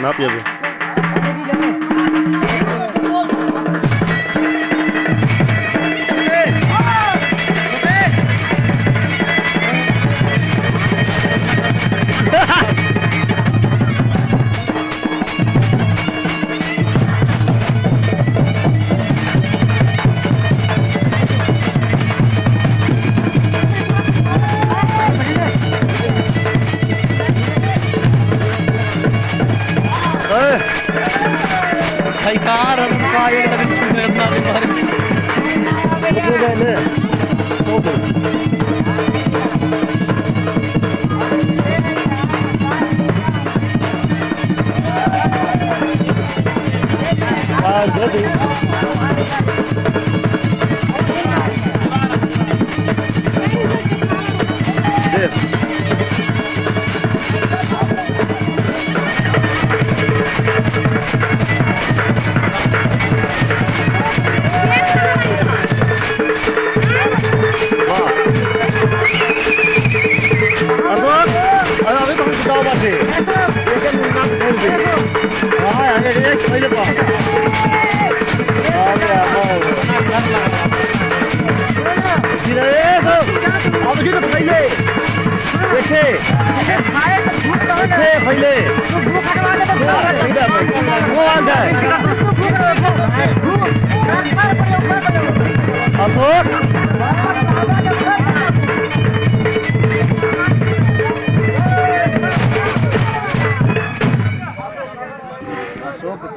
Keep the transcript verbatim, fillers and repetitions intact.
ना पियबे। ए! भाई, कार हम का एक लगे छू गए, इतना भी मारे। अरे, अरे, अभी तो हम बताओ बात है। लेकिन नाम खोल दे। हाँ, यार, एक, एक पहले बात। अरे, अरे। जी, अरे, सब। अब जी तो पहले। देखे। देखे, पहले। वो आ जाए। अशोक।